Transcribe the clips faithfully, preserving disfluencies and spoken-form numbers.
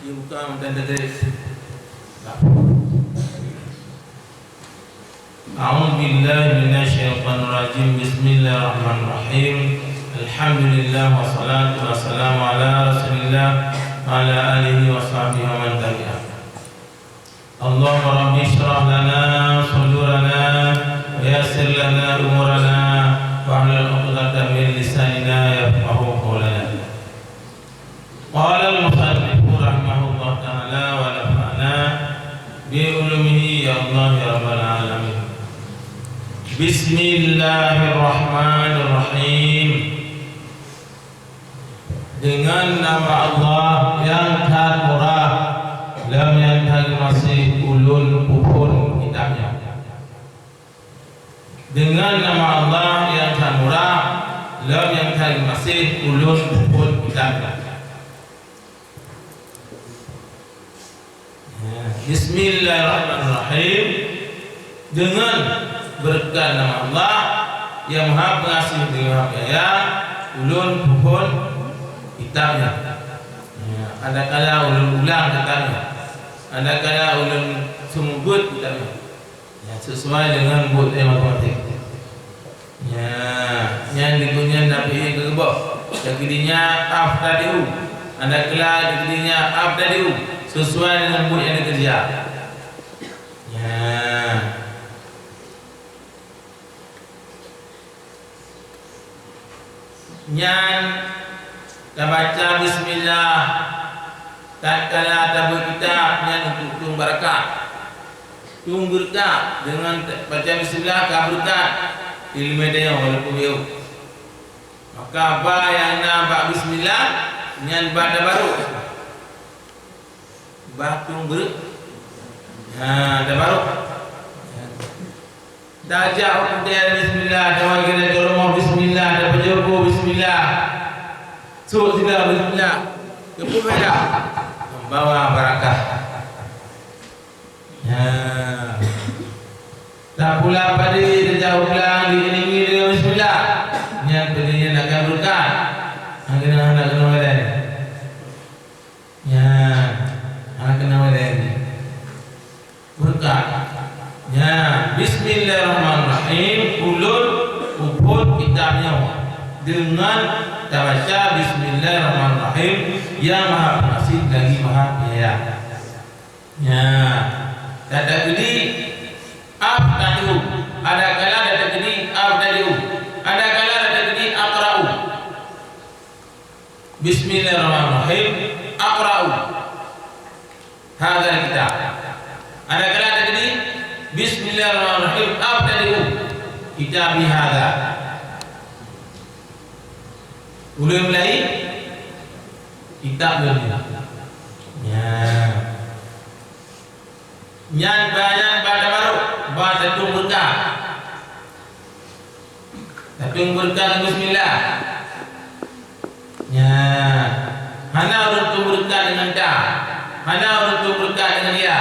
Buka mata dada. أعوذ بالله من الشيطان الرجيم. بسم الله الرحمن الرحيم. الحمد لله والصلاة والسلام على رسول الله وعلى آله وصحبه ومن تبعه. اللهم رب اشرح لنا صدورنا ويسر لنا أمورنا واحلل عقدة من لساننا يفقهوا قولنا. قال المصنف رحمه الله تعالى ونفعنا بعلومه يا الله يا رب العالمين. بسم الله الرحمن الرحيم. Deungon nama Allah nyang that murah, lom nyang that geumaséh ulôn peuphon kitab nyoe. Deungon nama Allah nyang that murah, lom nyang that geumaséh ulôn peuphon kitab nyoe. Ya, bismillahirrahmanirrahim. Deungon beureukat nama Allah nyang Maha Peungaséh lagi Maha Penyayang, ulôn peuphon kitab nyoe. Ya, adakala ulôn ulang kitab nyoe. Adakala ulôn seumeubeuet kitab nyoe. Ya, sesuai dengan buet matematik. Ya, nyan dikeue nyan na pih keu geuboh. Dikeue nyan F tadi U. Adakala dikeue nyan F tadi U. Sesuai dengan buet nyang dikeurija. Ya. Nyan tabaca bismillah tatkala tabeuet kitab nyan untuk tueng beureukat. Tueng beureukat deungon baca bismillah ka beureukat ileumèe tanyoe walaupun yôh. Maka ba nyang na bak bismillah nyan ba tabaruk. Ba tueng beureu-, ha, tabaruk. Tajak u keudè bismillah, tawoe keudè rumoh bismillah, tapajoh po bismillah. Sôk sila bismillah. Keupeue beda? Membawa barakah. Ya. Tapula padé tajak u blang diiringi deungon bismillah. Nyan padé nyan akan beureukat. Hana keunong, hana keunong badan. Nyan, hana keunong badan. Beureukat. Nyan, bismillahirrahmanirrahim. Ulôn peuphon kitab nyoe deungon tabaca bismillahirrahmanirrahim, nyang Maha Peungaséh lagi Maha Penyayang. Nyan, takeudi F tadi U. Adakala takeudi F tadi U. Adakala takeudi aqra'u. Bismillahirrahmanirrahim. Aqra'u hadzal kitab. Adakala takeudi bismillahirrahmanirrahim. F tadi U. Kitabi hadza. Ulôn mulai kitab lôn nyoe. Nyan. Nyan ba nyan ba tabaruk, ba tatueng beureukat. Tatueng beureukat ngon bismillah. Nyan. Hana ureueng tueng beureukat deungon ta. Hana ureueng tueng beureukat deungon ya.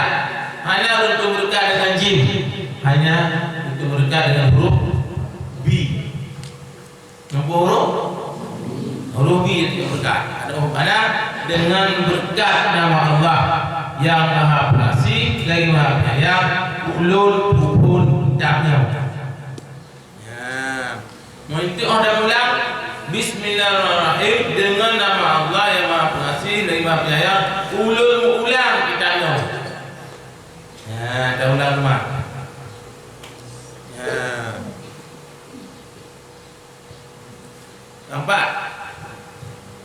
Hana ureueng tueng beureukat deungon jim. Hanya ureueng tueng beureukat deungon huruf B. Nyoe huruf, huruf B nyang beureukat. Ada huruf, ada, deungon beureukat nama Allah nyang Maha Peungaséh lagi Maha Penyayang, ulôn peuphon kitab nyoe. Ya. Meunyoe oh dan ulang, bismillahirrahmanirrahim, deungon nama Allah nyang Maha Peungaséh lagi Maha Penyayang, ulôn meuulang kitab nyoe. Ya, taulang teuma. Ya. Nampak?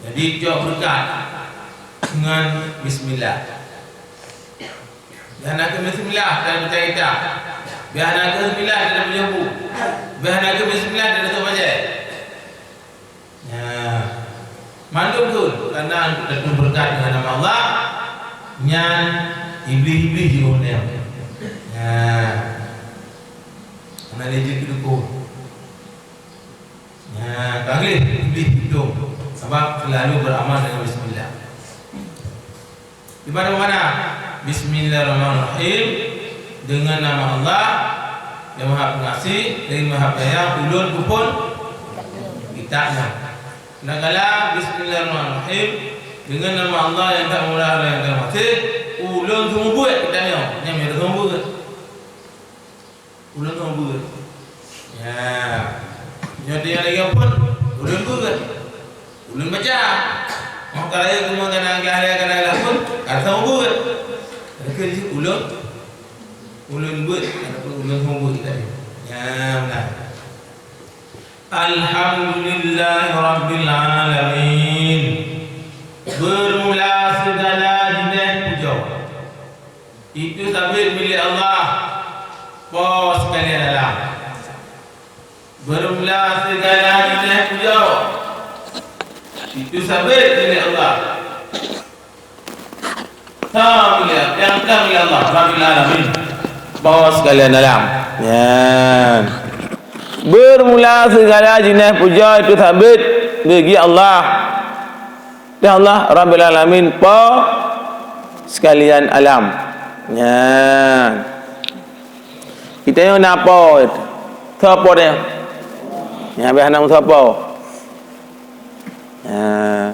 Jadi, cok beureukat ngon bismillah. Bèk hana keu bismillah, dan baca kitab. Bèk hana keu bismillah, dan baca buku. Bèk hana keu bismillah, dan baca bajèe. Ya. Mandum tu, karena tatueng beureukat deungon nama Allah, nyan iblih-iblih jiôh nyan. Ya. Hana lé jeuet keu dukon. Nyan, ka gleh, gleh udong. Sabab selalu beramal dengan bismillah. Di mana-mana, bismillahirrahmanirrahim, dengan nama Allah yang Maha Pengasih lagi Maha Penyayang, ulôn peuphon kitab nyan. Nah, kala bismillahirrahmanirrahim, Deungon nama Allah nyang that murah dan nyang that gaséh, ulôn seumeubeuet geutanyoe, nyan meunyoe seumeubeuet. Ulôn seumeubeuet. Ya. Nyoe teuh nyang lagèe phon, ulôn beuet. Ulôn baca. Maka lagèe keumeung kana glah, kana glah phon, ka seumeubeuet. Lagèe jih ulôn, ulôn beuet, ataupun ulôn seumeubeuet tadi. Ya, beuna. Alhamdulillahirabbil alamin. Bermula segala jineh pujoe, itu sabit milék Allah, Po sekalian alam. Bermula segala jineh pujoe, itu sabit milék Allah. Tamilia, nyang tamilia Allah, Rabbil Alamin. Po sekalian alam. Nyan. Bermula segala jineh pujoe itu sabit bagi Allah. Ya Allah, Rabbil Alamin, Po sekalian alam. Nyan. Kita nyoe na Po. Soe Po nyoe? Nyan habéh na soe Po. Ha.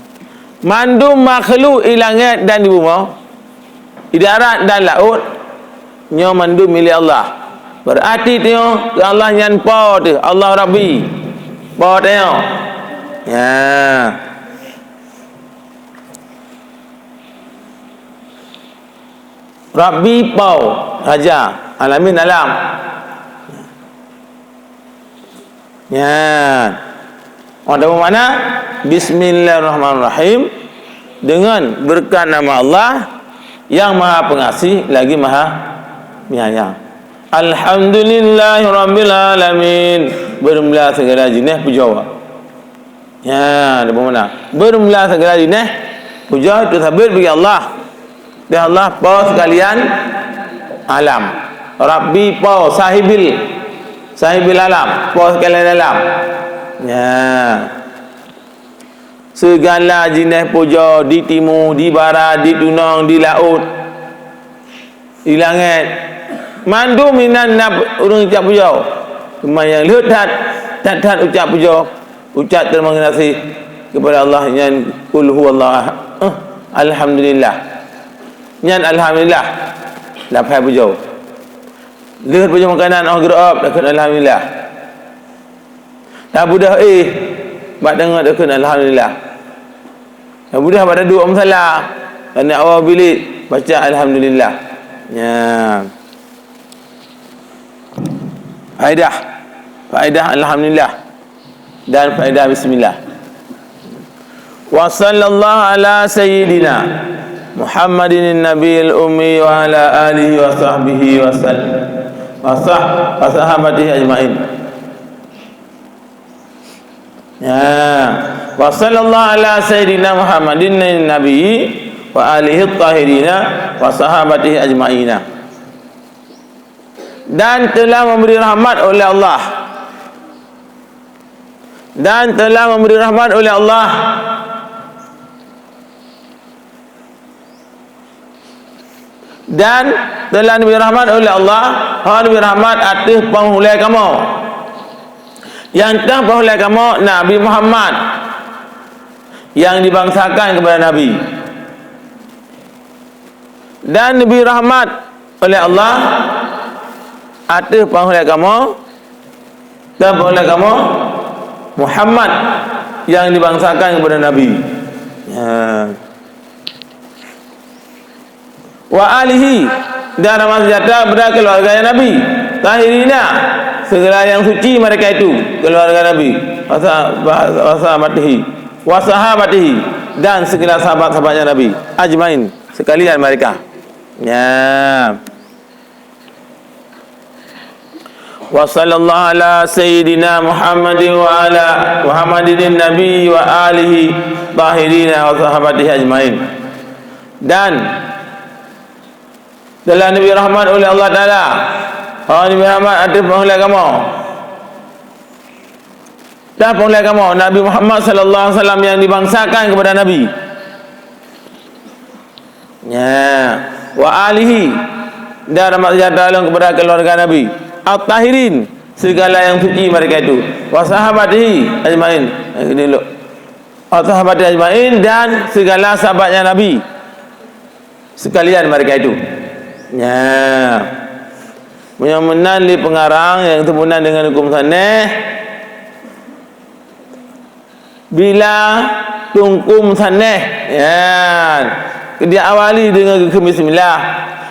Mandum makhluk i langét dan di bumoe, i darat dan laôt, nyoe mandum milék Allah. Beurati tanyoe keu Allah nyan Po teuh, Allah Rabbi. Po tanyoe. Ya. Rabbi Po, Raja, alamin alam. Nyan. Maka makna, Bismillahirrahmanirrahim, dengan berkat nama Allah yang Maha Pengasih lagi Maha Penyayang. Alhamdulillahirabbil alamin. Bermula segala jineh pujoe. Ya, dia bermakna, bermula segala jineh pujoe itu sabit bagi Allah. Ya Allah, Po sekalian alam. Rabbi Po, sahibil, sahibil alam, Po sekalian alam. Ya. Segala jineh pujoe di timu, di barat, di tunong, di laôt, di langét. Mandum inan na ureuëng ucab pujoe. Teuma nyang lheueh that, that-that ucab pujoe, ucab teurimong gaséh kepada Allah nyan, qul huwallahu ahad. Eh, alhamdulillah. Nyan alhamdulillah. Lafai pujoe. Lheueh pujoe makanan, 'oh geureu'ob, takheun alhamdulillah. Tabeudôh éh, bak teungoh takheun alhamdulillah. Tabeudôh bak taduek musala, taneuk awai bilék, baca alhamdulillah. Nyan. Faedah. Faedah alhamdulillah dan faedah bismillah. Wa sallallahu ala sayyidina Muhammadin nabiyil ummi wa ala alihi wa sahbihi wa sallam. Wa sah-, wa sahabatihi ajmain. Ya. Wa sallallahu ala sayyidina Muhammadin nabi wa alihi tahirina wa sahabatihi ajmaina. Dan telah memberi rahmat oleh Allah. Dan telah memberi rahmat oleh Allah. Dan telah diberi rahmat oleh Allah, ha, diberi rahmat ateueh penghulai kamoe. Nyang teuh penghulai kamoe Nabi Muhammad, nyang dibangsakan kepada Nabi. Dan diberi rahmat oleh Allah ateueh penghulai kamoe, dan penghulai kamoe Muhammad, nyang dibangsakan kepada Nabi. Ya. Wa alihi, dan rahmat sejahtera kepada keluarga Nabi, tahirina, segala yang suci mereka itu, keluarga Nabi, wa sa-, wa, wa sahabatihi, wa sahabatihi, dan segala sahabat-sahabatnya Nabi, ajmain, sekalian mereka. Ya. Wa sallallahu ala sayyidina Muhammadin wa ala Muhammadin nabi wa alihi tahirina wa sahabatihi ajmain. Dan telah diberi rahmat oleh Allah Taala. Ha, diberi rahmat ateueh penghulai kamoe. Dan penghulai kamoe, Nabi Muhammad sallallahu alaihi wasallam nyang dibangsakan kepada Nabi. Ya. Wa alihi, dan rahmat sejahtera lom kepada keluarga Nabi. At-tahirin, segala yang suci mereka itu. Wa sahabatihi ajmain. Ini dulu. Wa sahabati ajmain, dan segala sahabatnya Nabi sekalian mereka itu. Nya. Meunyoe meunan lé peungarang nyang teupeue meunan deungon huköm saneh, bila teungku meusaneh, ya, diawali deungon geukheun bismillah,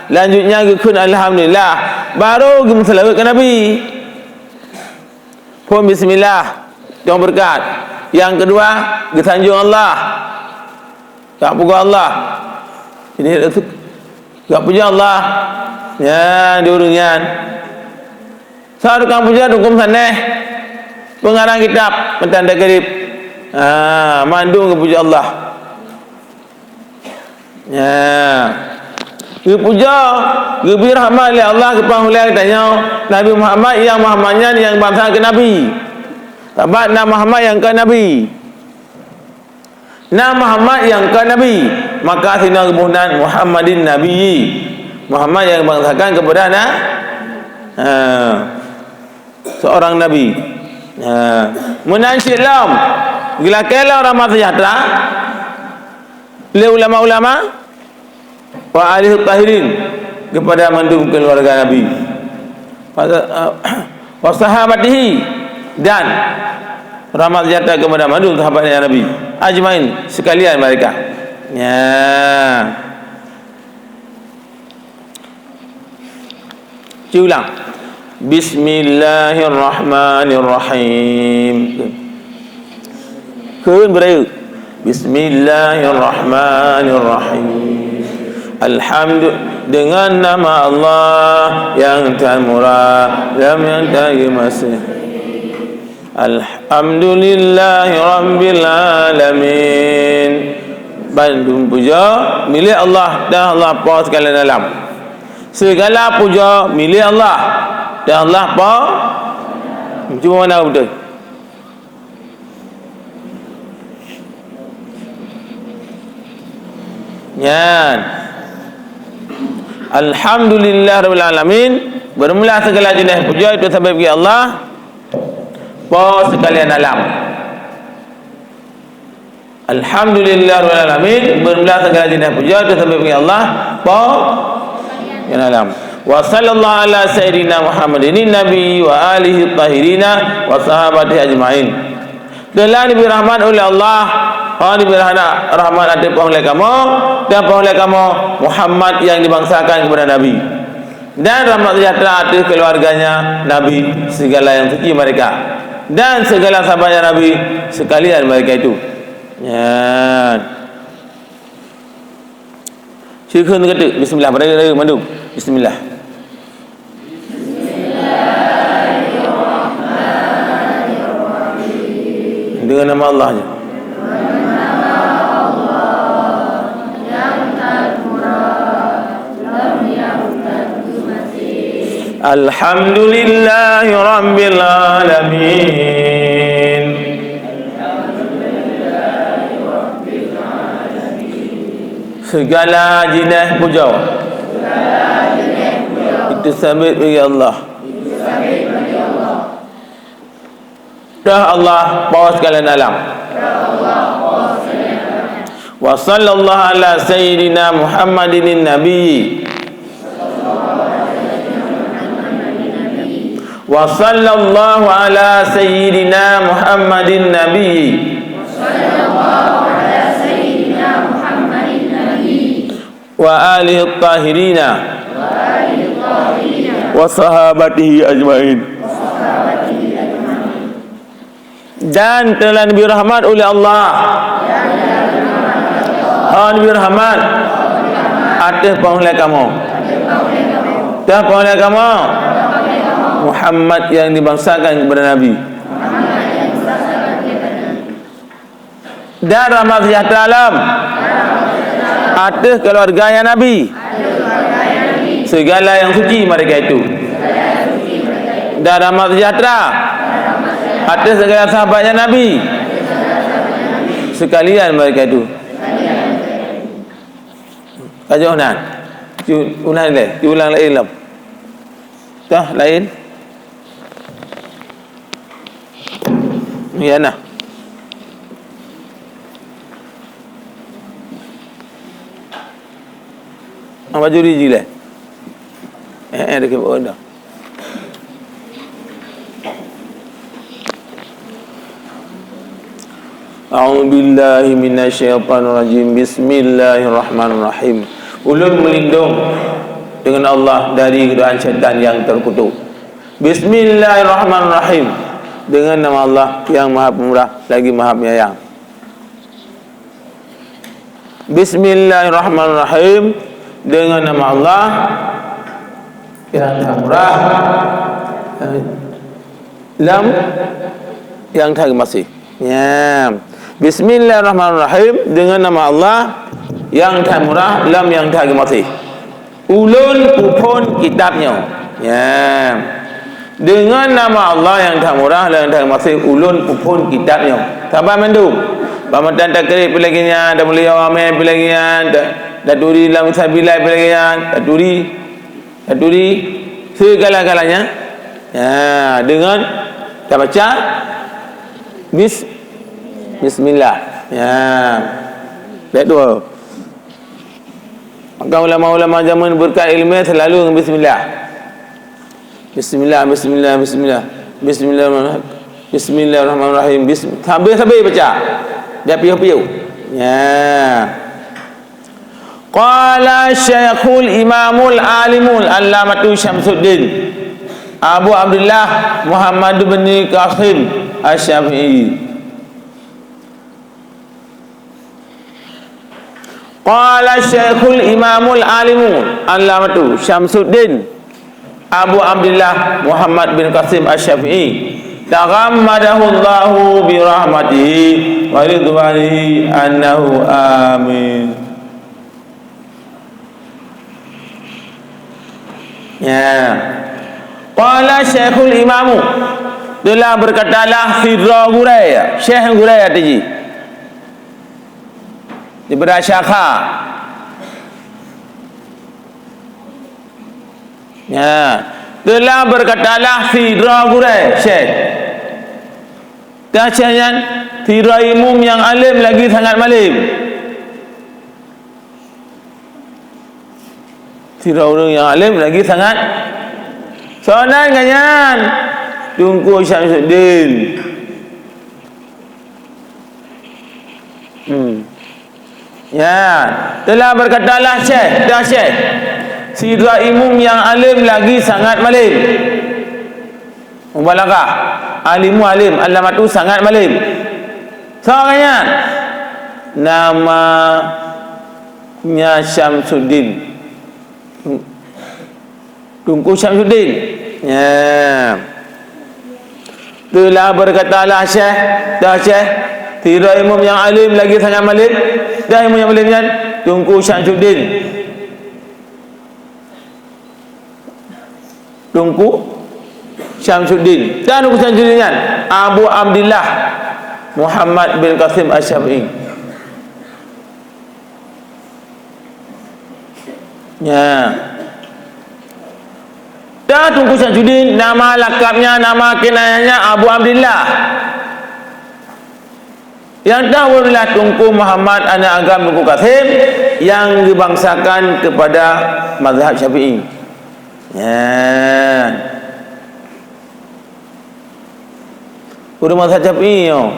lanjutnya geukheun alhamdulillah, baru geumeuseulaweuet keu Nabi. Phon bismillah, cong beureukat. Nyang keudua, geusanjong Allah. Gak pujoe Allah. Ini gak pujoe Allah. Nyan di ureuëng nyan. Saat tukang pujoe huköm saneh, peungarang kitab, meunan takrib. Ha, mandum geupujoe Allah. Ya. Geupujoe, geubri rahmat lé Allah keu panghulèe geutanyoe, Nabi Muhammad nyang Muhammad nyan nyang bansa keu Nabi. Sabab na Muhammad nyang kon Nabi. Na Muhammad nyang kon Nabi, maka sinoe geuboh nan Muhammadin Nabiyyi. Muhammad nyang bangsakan keupada na, ha, seorang nabi. Ha, meunan cit lom, geulakèe lom rahmat seujahteura lé ulama-ulama. Wa alihi tahirin, kepada mandum keluarga Nabi. Wa, wa sahabatihi, dan rahmat sejahtera kepada mandum sahabat Nabi, ajmain, sekalian mereka. Ya. Cuba ulang. Bismillahirrahmanirrahim. Kheun beurayeuk. Bismillahirrahmanirrahim. Alhamdu-, dengan nama Allah yang termurah dan yang terkasih. Alhamdulillahi rabbil alamin. Bandum puja milék Allah dan Allah Po sekalian alam. Segala puja milék Allah dan Allah Po. Cuba mana betul? Nyan. Alhamdulillah rabbil alamin. Bermula segala jenis puja itu sabab bagi Allah, Po sekalian alam. Alhamdulillah rabbil alamin. Bermula segala jenis puja itu sabab bagi Allah, Po sekalian alam. Wa sallallahu ala sayyidina Muhammadin nabi wa alihi tahirina wa sahabatihi ajmain. Telah dibri rahmat oleh Allah, ha, dibri rahmat, rahmat ateueh panghulèe kamoe, dan panghulèe kamoe Muhammad yang dibangsakan kepada Nabi. Dan rahmat sejahtera ateueh keluarganya Nabi, segala yang suci mereka, dan segala sahabatnya Nabi sekalian mereka itu. Nyan. Sikeun keuteuk, bismillah, beurayeuk-rayeuk mandum. Bismillah. Dengan nama Allah je. Alhamdulillahi rabbil alamin. Segala jeunèh puja itu sabab bagi Allah. Dah Allah, Po sekalian alam. Wa sallallahu ala sayyidina Muhammadin nabi. Wa sallallahu ala sayyidina Muhammadin nabi. Wa alihi tahirina. Wa sahabatihi ajmain. Dan telah dibri rahmat oleh Allah. Ha, dibri rahmat ateueh panghulèe kamoe. Dan panghulèe kamoe Muhammad yang dibangsakan kepada Nabi. Dan rahmat sejahtera alam ateueh keluarganya Nabi, segala yang suci mereka itu. Dan rahmat sejahtera ateueh segala sahabatnya Nabi, sekalian mereka itu. Ka jeuet nan. Cu-, ulang lé, cu ulang laén lom. Tah, laén. Ya nah. Baju ri jileh. Eh, eh, dekat bawah dah. A'udzubillahi minasyaitonirrajim. Bismillahirrahmanirrahim. Ulôn meulindong deungon Allah dari godaan syaitan nyang teukutuk. Bismillahirrahmanirrahim. Deungon nama Allah nyang Maha Peumurah lagi Maha Penyayang. Bismillahirrahmanirrahim. Deungon nama Allah nyang that murah, lam nyang that geumaséh. Ya. Bismillahirrahmanirrahim. Deungon nama Allah nyang that murah, lam nyang that geumaséh. Ulôn peuphon kitab nyoe. Ya. Deungon nama Allah nyang that murah, nyang that geumaséh, ulôn peuphon kitab nyoe. Saban mandum. Ban mantong takrieb pih lagèe nyan, tamulia ulama pih lagèe nyan, ta-, taturi lam sabila pih lagèe nyan, taturi, taturi segala-galanya. Ya, deungon tabaca bis-, bismillah. Ya. Bèk dua. Maka ulama-ulama jameun beureukat ileumèe seulalu ngon bismillah. Bismillah, bismillah, bismillah. Bismillahirrahmanirrahim. Bismillahirrahmanirrahim. Bis-, sabé-sabé baca. Jak piôh-piôh. Ya. Qala Syaikhul Imamul Alimul Allamatu Syamsuddin Abu Abdullah Muhammad bin Qasim Asy-Syafi'i. Qala Syaikhul Imamul Alimul Allamatu Syamsuddin Abu Abdillah Muhammad bin Qasim Asy-Syafi'i, taghammadahullahu bi rahmatihi wa ridwanihi annahu amin. Ya. Qala Syaikhul Imamu, telah berkatalah sidroe gurèe, syekh gurèe ateuh jih. Dibri syakha. Ya. Telah berkatalah sidroe gurèe, syekh. Dan syekh nyan sidroe imum nyang além lagi sangat malém. Sidroe ureueng nyang além lagi sangat. Soe nan gobnyan? Teungku Syamsuddin. Hmm. Ya, telah berkatalah syekh, dah syekh. Sidroe imum nyang além lagi sangat malém. Mubalaghah. Alimu alim, allamatu sangat malém. Soe gobnyan? Namanya Syamsuddin. Teungku Syamsuddin. Ya. Telah berkatalah syekh, dah syekh, sidroe imum nyang além lagi sangat malém, dah imum nyang malém nyan Teungku Syamsuddin. Teungku Syamsuddin. Dan Teungku Syamsuddin nyan Abu Abdillah Muhammad bin Qasim Asy-Syafi'i. Ya. Dan Teungku Syamsuddin, nama lakabnya, nama kinayahnya Abu Abdillah. Nyang tahu adalah Teungku Muhammad aneuk agam Teungku Qasim nyang geubangsakan keupada mazhab Syafi'i. Ya. Ureueng mazhab Syafi'i nyoe.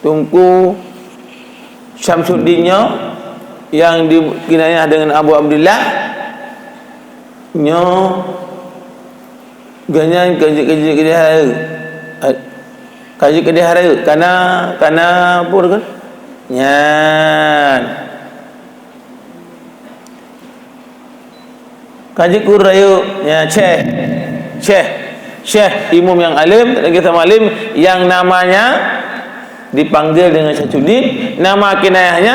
Teungku Syamsuddin nyoe nyang dikinayah deungon Abu Abdillah nyoe. Gobnyan ka jeuet, ka jeuet, ka jeuet hareuek. Eh, ka jeuet, ka jeuet hareuek. Kana, kana peue kheun? Nyan. Ka jeuet keu rayeuk, ya, syekh. Syekh. Syekh, imum nyang além, lagi sama além, yang namanya dipanggil dengan Syamsuddin, nama kinayahnya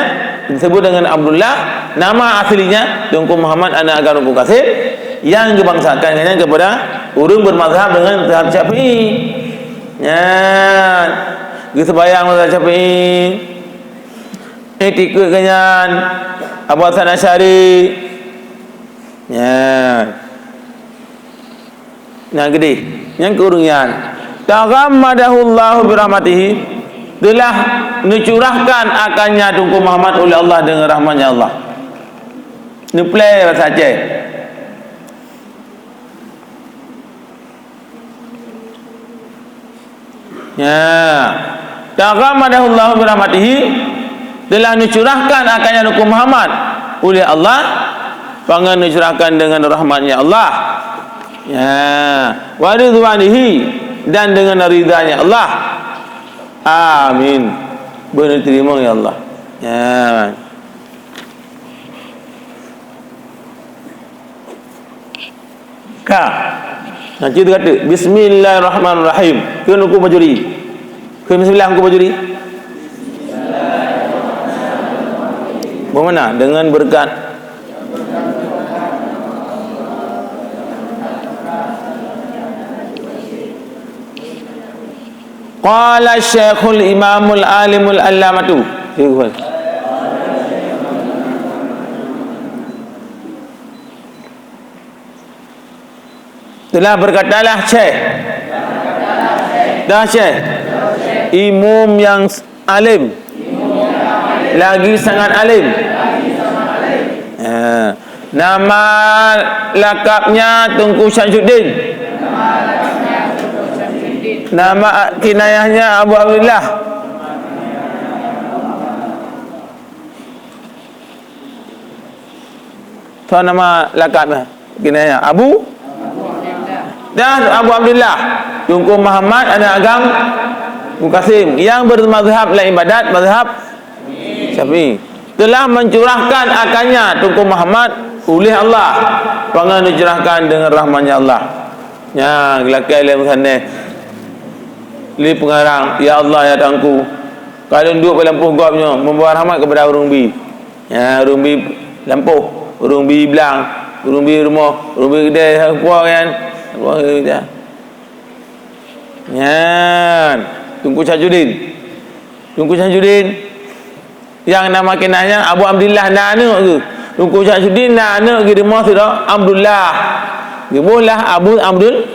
disebut dengan Abdullah, nama aslinya Teungku Muhammad aneuk agam Teungku Qasim, yang geubangsakan nyan kepada ureueng bermazhab dengan mazhab Syafi'i. Nyan, geuseumbahyang mazhab Syafi'i. Iktikeuet gobnyan Abu Hasan Asy'ari. Nyan. Nyang geudeh, nyang keu ureueng nyan. Taghammadahullahu birahmatihi. Telah neucurahkan akannya Teungku Muhammad uleh Allah deungon rahmat-Nya Allah. Neuplè basa Aceh. Ya. Taghammadahullahu birahmatihi, telah neucurahkan akannya Teungku Muhammad uleh Allah, pangan neucurahkan deungon rahmat-Nya Allah. Ya. Wa ridwanihi, dan deungon ridha-Nya Allah. Amin. Beuneuteurima ya Allah. Ya. Ka. Nah, cit kata, "Bismillahirrahmanirrahim." Kheun Teungku Bajuri. Kheun bismillah Teungku Bajuri. Bagaimana? Dengan berkat. Qala Syekhul Imamul Alimul Allamatu. Telah berkatalah Syekh. Dah Syekh. Imum yang alim. Lagi sangat alim. Ha. Nama lakabnya Teungku Syamsuddin. Nama kinayahnya Abu Abdullah. Soe nama lakabnya? Kinayah Abu? Dah, Abu Abdullah. Teungku Muhammad aneuk agam Teungku Kasim. Yang bermazhab lam ibadat, mazhab Syafi'i. Telah mencurahkan akannya Teungku Muhammad uleh Allah. Pangan dicurahkan deungon rahmat-Nya Allah. Nya, geulakai lé meusaneh. Lé peungarang, "Ya Allah, ya Tuhanku, ka lôn duek bak lampôh gob nyoe, meubawa rahmat keupada ureuëng bi." Ya, ureuëng bi lampôh, ureuëng bi blang, ureuëng bi rumoh, ureuëng bi keudè, sapeue nyan. Sapeue nyan. Nyan, Teungku Syamsuddin. Teungku Syamsuddin, yang nama kinayahnya Abu Abdullah na aneuk geuh. Teungku Syamsuddin na aneuk geuh, rumoh sidroe Abdullah. Geuboh lah Abu Abdul-,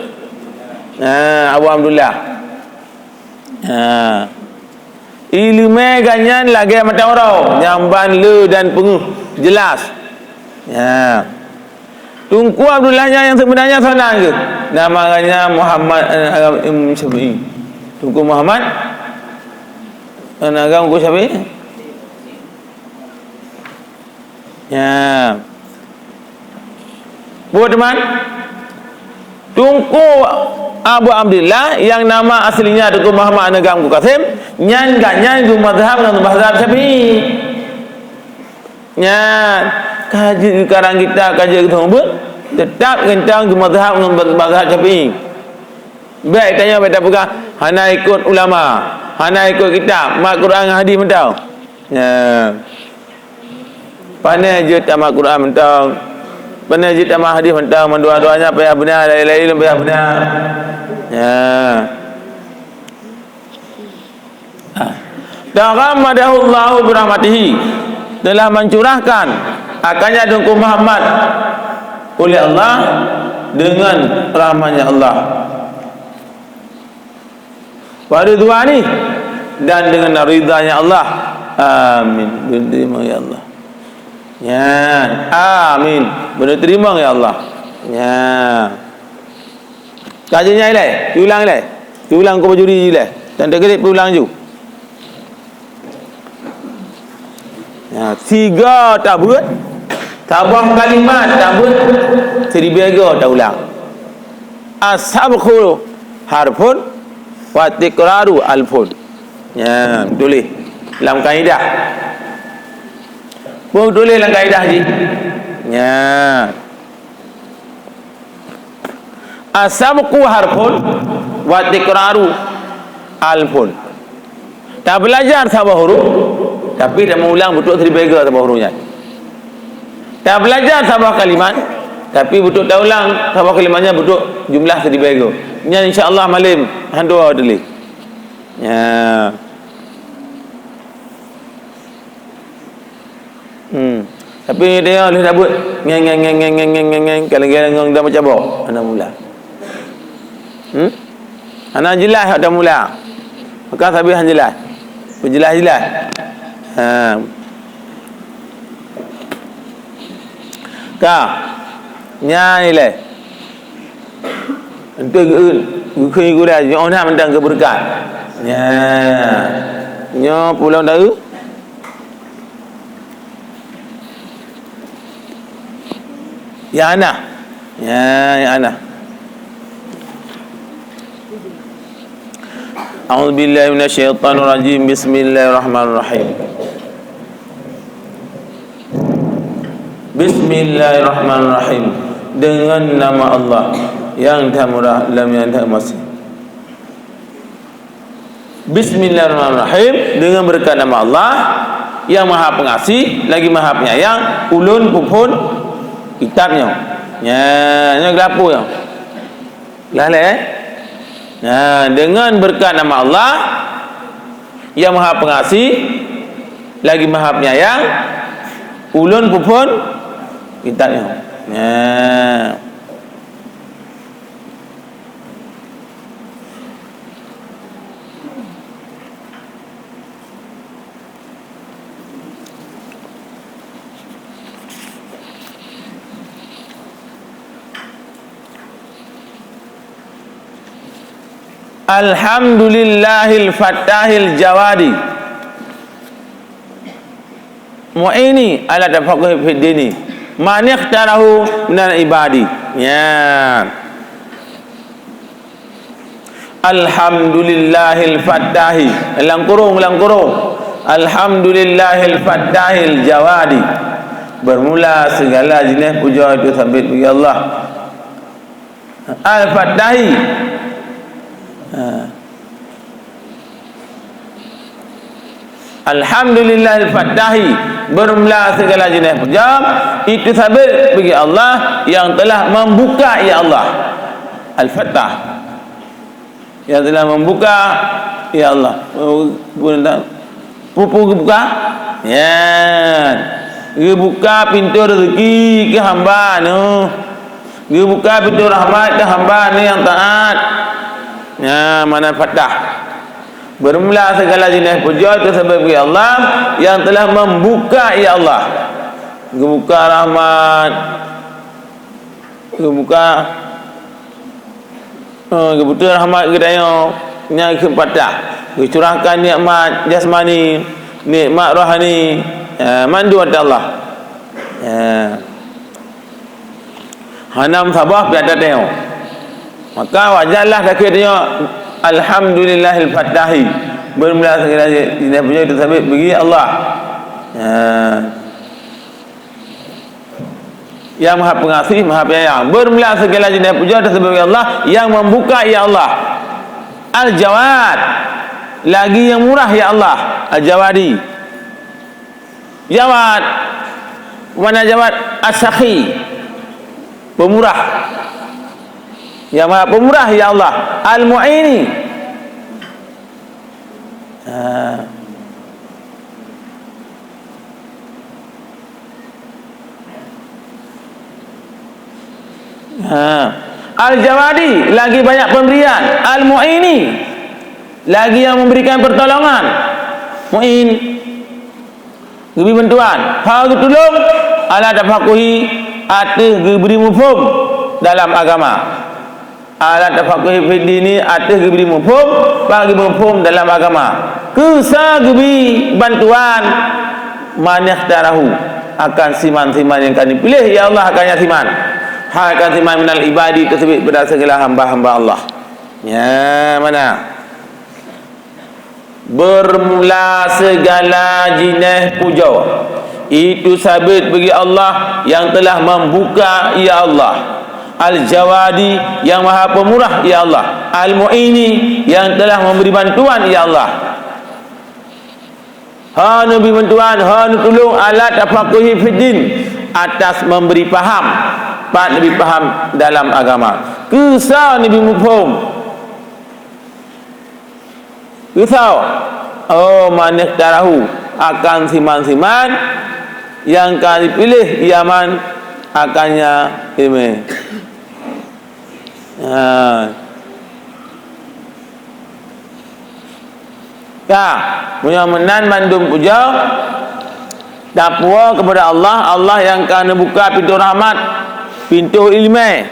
ha, Abu Abdullah. Ha. Ileumèe gobnyan lagèe mata uroe, nyang ban le dan peungeuh, jelas. Ya. Teungku Abdullah nyan nyang seubeunanya soe nan geuh? Nama gobnyan Muhammad, eh, Imam Syafi'i. Teungku Muhammad, eh, agam Teungku Syafi'i? Ya. Buet teuma? Teungku Abu Abdullah yang nama aslinya Teungku Muhammad aneuk agam Teungku Kasim, nyan gobnyan geumazhab ngon mazhab Syafi'i. Nyan, ka jeuet geukarang kitab, ka jeuet geuteubiet, teutap geuntang geumazhab ngon mazhab Syafi'i. Bèk tanyoe bèk tapeugah hana ikot ulama, hana ikot kitab, mat Quran ngon hadis mantong. Nyan. Pané jeuet tamat Quran mantong. Pané jeuet tamat hadis mantong, mandua-dua nyan payah beuna, laén-laén lom payah beuna. Ya. Ah. Taghammadahullahu birahmatihi, telah mencurahkan akannya Teungku Muhammad uleh Allah dengan rahmatnya Allah. Wa ridwani, dan dengan ridhanya Allah. Amin. Beuneuteurima ya Allah. Nyan. Amin. Beuneuteurima ya Allah. Nyan. Ka jeuet nyan ilèe, diulang ilèe. Diulang Teungku Bajuri ilèe. Dan teugeureup diulang ju. Ya, siga tabeuet, saboh kalimat tabeuet, siribèe goe taulang. As-sabqu harfun wa tikraru alfun. Ya, tuléh lam kaidah. Boh tuléh lam kaidah jih. Ya. As-sabqu harfun wa tikraru alfun. Tabeulajar saboh huruf, tapi tameuulang beutôi siribèe goe saboh huruf nyan. Tabeulajar saboh kalimat, tapi beutôi taulang saboh kalimat nyan beutôi jumlah siribèe goe. Nyan insya Allah malém hana dua tuléh. Ya. Hmm. Tapi dia lheueh tabeuet ngeng, ngeng, ngeng, kaleng-kaleng ngon dah macam boh. Hana mula. Hmm? Hana jeulaih hak dah mula. Maka sabé hana jeulaih. Jeulaih-jeulaih. Ha. Ka. Nyan ilée. Enteuk geu-, geukheun gurée, nyoe na mantong keu beureukat. Nyan. Nyoe pulang taeu. Ya ana. Ya, ya ana. A'udzubillahi minasyaitonirrajim. Bismillahirrahmanirrahim. Bismillahirrahmanirrahim. Dengan nama Allah yang Maha Murah, yang Maha Pengasih. Bismillahirrahmanirrahim. Dengan berkat nama Allah yang Maha Pengasih, lagi Maha Penyayang, ulôn peuphon kitab nyoe. Nya, nyoe geulapo nyoe. Lah lé, eh? Nah, dengan berkat nama Allah yang Maha Pengasih, lagi Maha Penyayang, ulôn peuphon kitab nyoe. Nah. Alhamdulillahil Fattahil Jawadi, Mu'ini ala tafaqquhi fid dini, man ikhtarahu minal ibadi. Ya. Alhamdulillahil Fattahi. Lam kurung, lam kurung. Alhamdulillahil Fattahil Jawadi. Bermula segala jeunèh puja itu sabit bagi Allah. Al-Fattahi. Ha. Alhamdulillahil Fattahi, bermula segala jeunèh puja, itu sabit bagi Allah yang telah membuka, ya Allah. Al-Fattah, yang telah membuka, ya Allah. Oh, peue-peue geubuka? Ya, geubuka pintoe rezeki keu hamba nyoe. Geubuka pintoe rahmat keu hamba nyoe nyang taat. Nyan makna Fattah. Bermula segala jeunèh puja itu sabit bagi Allah yang telah membuka, ya Allah. Geubuka rahmat, geubuka, eh, geubuka rahmat geutanyoe nyang keu Fattah. Geucurahkan nikmat jasmani, nikmat rohani, eh, mandum ata Allah. Eh. Hana meusaboh pih ata tanyoe. Maka wajarlah takheun tanyoe, "Alhamdulillahil Fattahi." Bermula segala jeunèh puja itu sabit bagi Allah. Ya. Yang Maha Pengasih, Maha Penyayang. Bermula segala jeunèh puja itu sabit bagi Allah yang membuka, ya Allah. Al-Jawad, lagi yang murah, ya Allah. Al-Jawadi. Jawad. Mana Jawad? As-Sakhi. Pemurah. Yang Maha Pemurah, ya Allah. Al-Mu'ini. Ha. Ha. Al-Jawadi, lagi banyak pemberian. Al-Mu'ini, lagi yang memberikan pertolongan. Mu'in. Geubri bantuan. Ha geutulông, ala tafaqquhi, ateueh geubri muphom dalam agama. Ala tafaqquhi fid dini, ateueh geubri muphom, bak geubri muphom dalam agama. Keu sa geubri bantuan, man ikhtarahu, akan siman-siman nyang ka neupiléh, ya Allah, akan nyan siman. Hai akan siman minal ibadi, teuseubit bak segala hamba-hamba Allah. Nyan mana? Bermula segala jinéh pujoe, itu sabit bagi Allah yang telah membuka, ya Allah. Al-Jawadi, yang Maha Pemurah, ya Allah. Al-Mu'ini, yang telah memberi bantuan, ya Allah. Ha neubri bantuan, ha neutulông, ala tafaqquhi fiddin, atas memberi paham, pat neubri paham dalam agama. Keu sa neubri muphom. Keu sa, oh, man ikhtarahu, akan siman-siman nyang ka jipiléh ia man akan nyan iéleumé. Ha. Ka, meunyoe meunan mandum pujoe, tapuwoe keupada Allah, Allah nyang ka neubuka pintoe rahmat, pintoe ileumèe.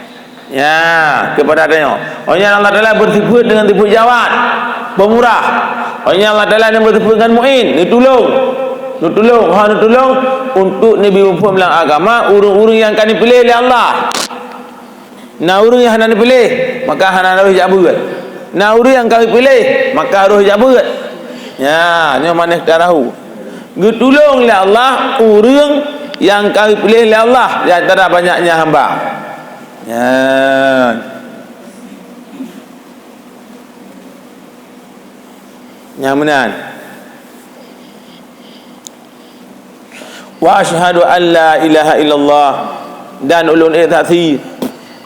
Ya, keupada tanyoe. Oh nyan Allah Taala beusifeuet deungon sifeuet Jawad, Peumurah. Oh nyan Allah Taala nyang beusifeuet ngon Mu'in, neutulông. Neutulông, ha neutulông untuk neubi muphom lam agama ureuëng-ureuëng nyang ka neupiléh lé Allah. Na ureuëng nyang hana neupiléh, maka hana roh jak beuet. Na ureuëng nyang ka neupiléh, maka roh jak beuet. Ya, nyoe maneh tarahu. Geutulông lé Allah ureuëng nyang ka neupiléh lé Allah di antara banyaknya hamba. Nyan. Nyang meunan. Wa asyhadu an la ilaha illallah, dan ulôn ék saksi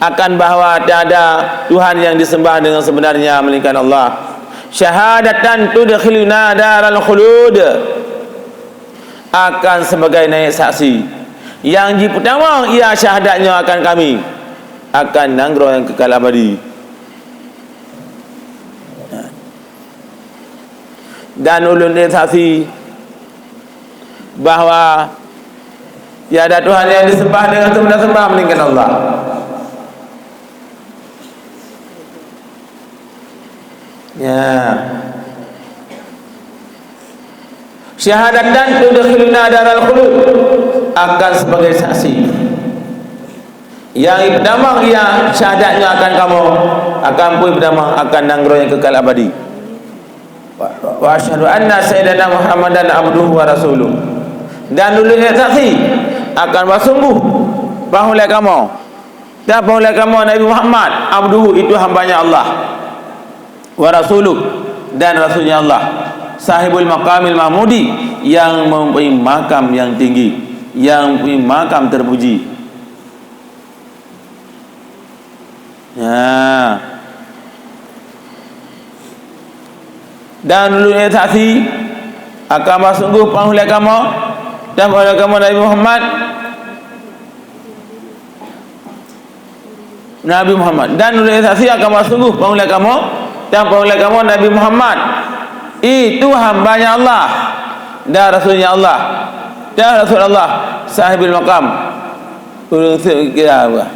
akan bahwa tiada Tuhan yang disembah dengan sebenarnya melainkan Allah. Syahadatan tudkhiluna daral khulud. Akan sebagai naék saksi nyang jipeutamong ia syahadat nyoe akan kami, akan nanggroe nyang kekal abadi. Dan ulôn ék saksi bahwa tiada Tuhan yang disembah dengan sebenar sembah melainkan Allah. Ya. Syahadatan tudkhiluna daral khulud, akan sebagai saksi. Nyang peutamong ia syahadat nyoe akan kamoe, akan peue peutamong akan nanggroe nyang kekal abadi. Wa, wa asyhadu anna sayyidana Muhammadan abduhu wa rasuluh. Dan ulôn ék saksi akan bahwa sungguh panghulée kamoe, dan panghulée kamoe Nabi Muhammad, abduhu, itu hambanya Allah, wa rasuluh, dan rasulnya Allah, sahibul maqamil mahmudi, yang mempunyai makam yang tinggi, yang mempunyai makam terpuji. Ya. Dan ulôn ék saksi akan bahwa sungguh panghulée kamoe, dan panghulée kamoe Nabi Muhammad, Nabi Muhammad. Dan ulôn ék saksi akan bahwa sungguh panghulée kamoe, dan panghulée kamoe Nabi Muhammad, itu hambanya Allah, dan rasulnya Allah, dan rasul Allah, sahibul maqam. Ureuëng seukia bah.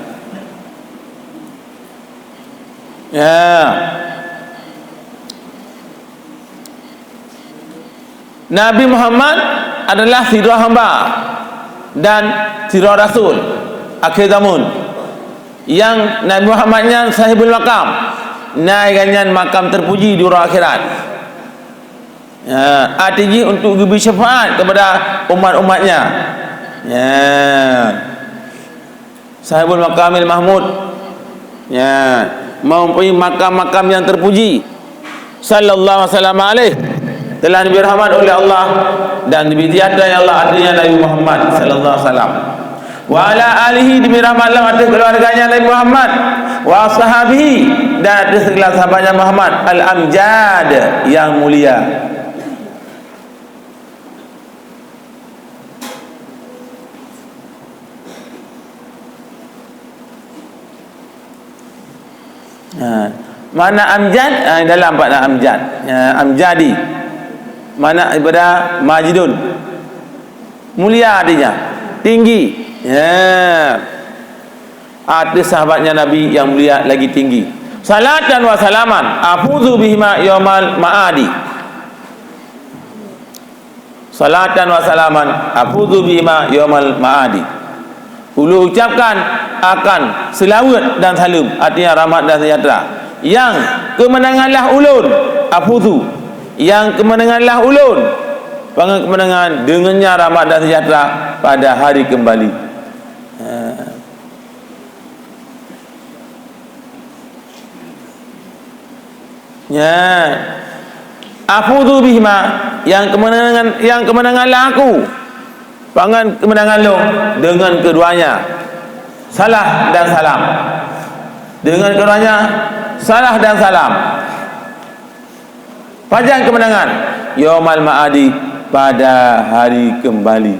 Ya. Nabi Muhammad adalah sidroe hamba dan sidroe rasul akhé zaman. Nyang Nabi Muhammad nyan sahibul maqam, na gobnyan makam terpuji di uroe akhirat. Ya, arti jih untuk geubri syafaat kepada umat-umatnya. Ya. Sahibul Maqamil Mahmud. Ya, mempunyai makam-makam yang terpuji. Sallallahu alaihi wasallam alaih. Telah diberi rahmat oleh Allah dan diberi sejahtera oleh Allah atasnya Nabi Muhammad sallallahu alaihi wasallam. Wa ala alihi, diberi rahmat Allah atas keluarganya Nabi Muhammad, wa ashabihi, dan atas segala sahabatnya Muhammad al-amjad, yang mulia. Ha. Makna amjad, ha, dalam makna amjad. Ha, amjadi. Makna daripada majidun. Mulia artinya. Tinggi. Ya. Atas sahabatnya Nabi yang mulia lagi tinggi. Salatan wa salaman. Afuzu bihima yaumal ma'adi. Salatan wa salaman afuzu bihima yaumal ma'adi. Ulôn ucapkan akan seulaweuet dan saleuem, artinya rahmat dan sejahtera, nyang keumeunanganlah ulôn, afuzu, nyang keumeunanganlah ulôn, pangan keumeunangan deungon nyan rahmat dan sejahtera pada hari keumbali. Ha. Nyan. Afuzu bihima, nyang keumeunangan, nyang keumeunangan lah aku. Pangan keumeunangan lôn deungon keuduanya. Salah dan salam. Deungon keuduanya, salah dan salam. Pajan keumeunangan? Yaumal ma'adi, pada hari keumbali.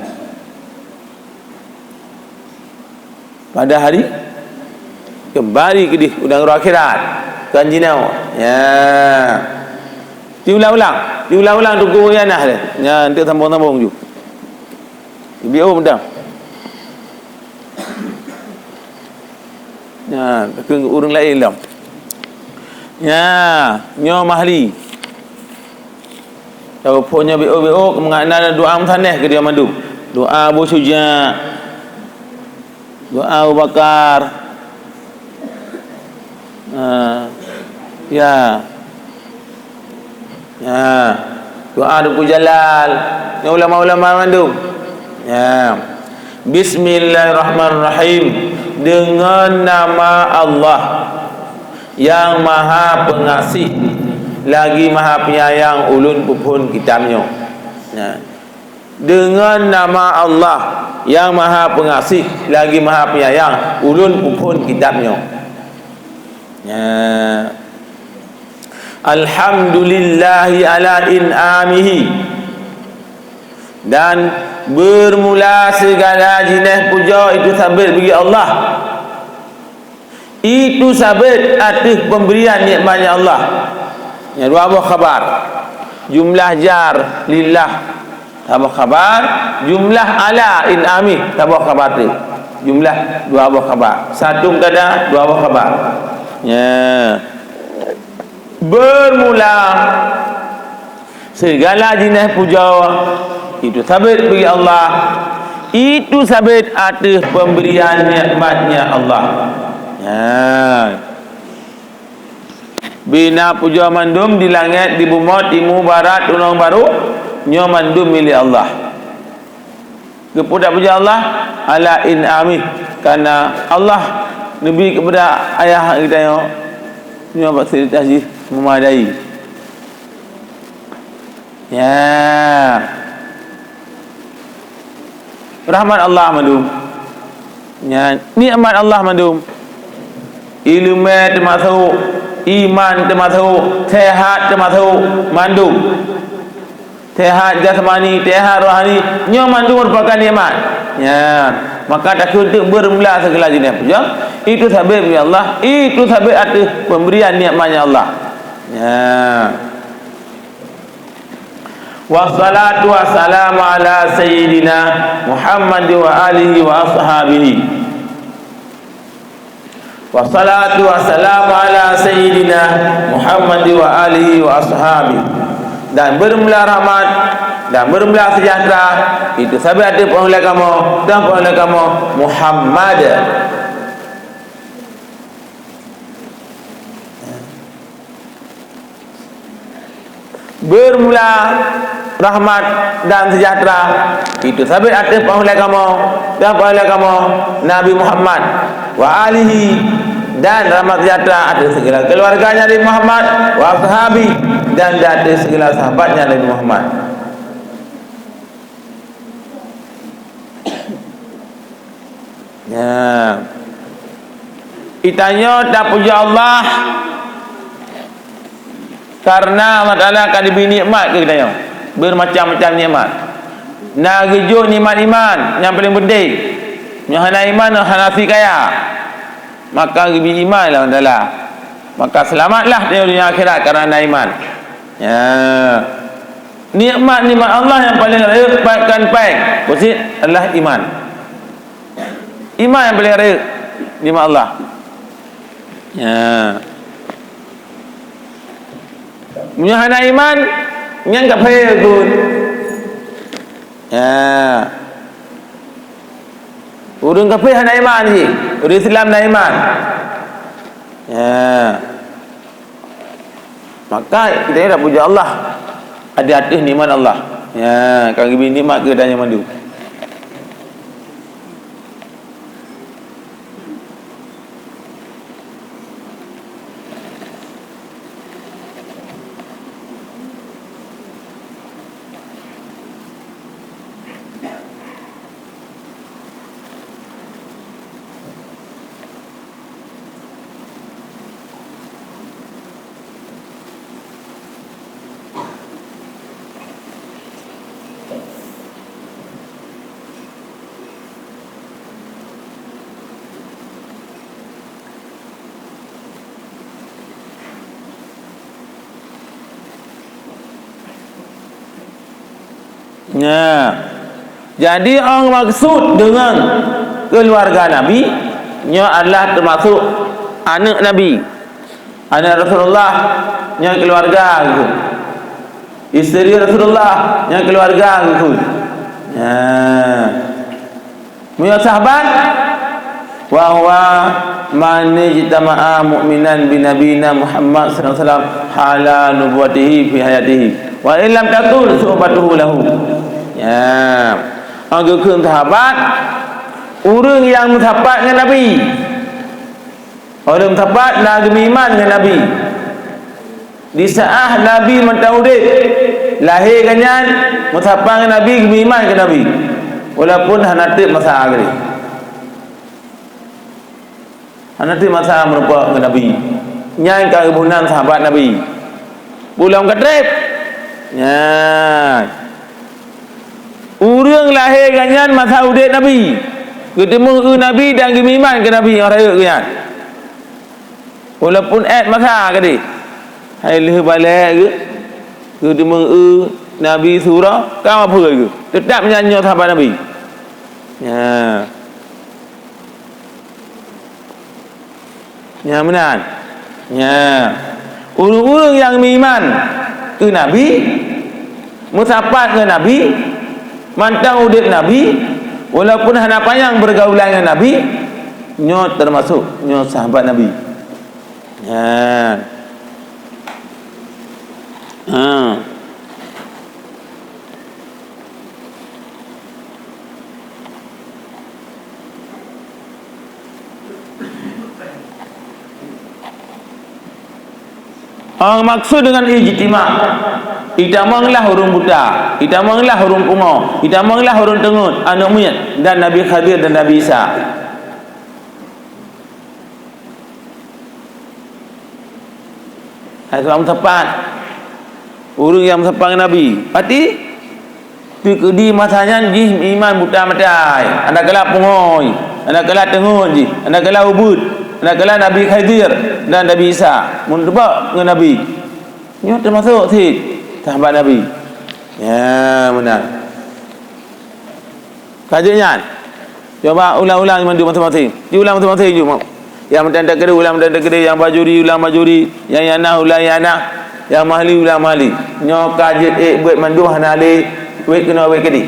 Pada hari keumbali keudeh u nanggroe akhirat. Kan jinoe. Ya. Diulang-ulang, diulang-ulang Teungku Rianah deh. Nyan, enteuk sambung-sambung ju. Bi oh mantong. Nyan, keu ureueng laén lom. Nya, nyoe Mahli. Tahu phon nyoe B O B O, keumakna doa meusaneh keu dia mandum. Doa Abu Syuja, doa Abu Bakar. Ha, ya. Ya. Doa Teungku Jalal. Nyoe ulama-ulama mandum. Ya. Bismillahirrahmanirrahim. Deungon nama Allah. Nyang Maha Peungaséh lagi Maha Peunyayang ulôn peuphon kitab nyoe. Nah, deungon nama Allah nyang Maha Peungaséh lagi Maha Peunyayang ulôn peuphon kitab nyoe. Nah, alhamdulillahi ala in'amihi. Dan beurmula sigala jinéh pujoe itu sabé bagi Allah. Itu sabé ateueh peubrian nikmat-Nya Allah. Nyan dua boh khabar. Jumlah jar lillah, saboh khabar. Jumlah ala in'amih, saboh khabar teuk. Jumlah dua boh khabar. Satu mubtada, dua boh khabar. Nya. Beurmula sigala jinéh pujoe itu sabé bagi Allah, itu sabé ateueh peubrian nikmat-Nya Allah. Nyan. Bina pujoe mandum di langét, di bumoe, timu, barat, tunong, barô, nyoe mandum milék Allah. Geupeugah puja Allah, ala in'amih, karena Allah neubri keupada ayah geutanyoe nyoe fasilitas jih meumadai. Ya. Rahmat Allah mandum. Ya, nikmat Allah mandum. Ileumé teumasok, iman teumasok, seuhat teumasok, mandum. Seuhat jasmani, seuhat rohani, nyoe mandum meurupakan nikmat. Ya, maka takheun teuk beurmula sigala jinéh pujoe, itu sabé bagi Allah, itu sabé ateueh peubrian nikmat-Nya Allah. Ya. Wassalatu wassalamu ala sayyidina Muhammad wa alihi wa ashabihi. Wassalatu wassalamu ala sayyidina Muhammad wa alihi wa ashabihi. Dan beurmula rahmat dan beurmula seujahteura itu sabé ateueh peuhulée kamoe dan peuhulée kamoe Muhammad. Beurmula rahmat dan seujahteura itu sabé ateueh peuhulée kamoe dan peuhulée kamoe Nabi Muhammad wa alihi, dan rahmat seujahteura ateueh sigala keuluwarga Nabi Muhammad, wa ashabi, dan ateueh sigala sahabat Nabi Muhammad. Nah, geutanyoe tapuja Allah karena Allah Taala ka geubri nikmat keu geutanyoe, beumacam-macam nikmat. Na geujok nikmat iman nyang paleng peunteng. Nyoe hana iman, hana si kaya, maka geubri iman lé Allah Taala. Maka seulamatlah di dunia akhirat karena na iman. Ya. Nikmat-nikmat Allah nyang paleng rayeuk pakon paih peusit adalah iman. Iman nyang paleng rayeuk nikmat Allah. Ya. Meunyoe hana iman, nyan kafé gon. Ya. Ureuëng kafé hana iman jih, ureuëng Islam na iman. Ya. Maka kita ni dah puja Allah. Ada atas nikmat Allah. Ya, ka geubri nikmat keu geutanyoe mandum. Ya. Jadi, nyang maksud deungon keuluwarga Nabi, nyoe adalah teumasuk aneuk Nabi. Aneuk Rasulullah, nyoe keuluwarga geuh. Isteri Rasulullah, nyoe keuluwarga geuh. Ya. Meunyoe sahabat, "Wa huwa man ijtama'a mu'minan bi nabiyina Muhammad sallallahu alaihi wasallam hala nubuwwatihi fi hayatihi, wa in lam takun suhbatuhu lahu." Ya. Nyang geukheun sahabat, ureuëng nyang meusapat ngon Nabi. Ureuëng meusapat na geumeuiman ngon Nabi. Di saát Nabi mantong udeb, lahé geuh nyan meusapat ngon Nabi, geumeuiman keu Nabi, walaupun hana treb masa keudeh. Hana treb masa meurumpok ngon Nabi. Nyan ka geuboh nan sahabat Nabi. Peue lom ka treb? Nyan. Ureuëng lahé geuh nyan masa udeb Nabi, geuteumeung eu Nabi dan geumeuiman keu Nabi nyang rayeuk geuh nyan. Walaupun ét masa keudeh, hai lheueh balek geuh, geuteumeung eu Nabi sura, ka maphôi geuh. Teutap nyan nyoe sahabat Nabi. Ya. Nya meunan. Nya. Ureuëng-ureuëng nyang meuiman keu Nabi, meusapat ngon Nabi, mantong udeb Nabi, walaupun hana panyang beureugaula ngon Nabi, nyoe teumasok nyoe sahabat Nabi. Nya. Ha. Ah, maksud deungon ijtima, itamonglah ureuëng buta, itamonglah ureuëng pungo, itamonglah ureuëng teungeut, aneuk miet, dan Nabi Khadir dan Nabi Isa. Hai, sabab meusapat. Ureuëng nyang meusapat ngon Nabi. Pati? Teukeudi masa nyan jih iman buta maté. Hana kala pungo, hana kala teungeut jih, hana kala ubeuet, hana kala Nabi Khidir dan Nabi Isa. Meusapat ngon Nabi. Nyoe teumasok cit sahabat Nabi. Ya, meunan. Ka jeuet nyan. Cuba ulang-ulang mandum maséng-maséng. Diulang maséng-maséng ju. Nyang meutan takdir, ulang meutan takdir, nyang bajuri, ulang bajuri, nyang yana, ulang yana, nyang mahli, ulang mahli. Nyoe ka jeuet ék beuet mandum hana lé wét keunoe wét keudeh.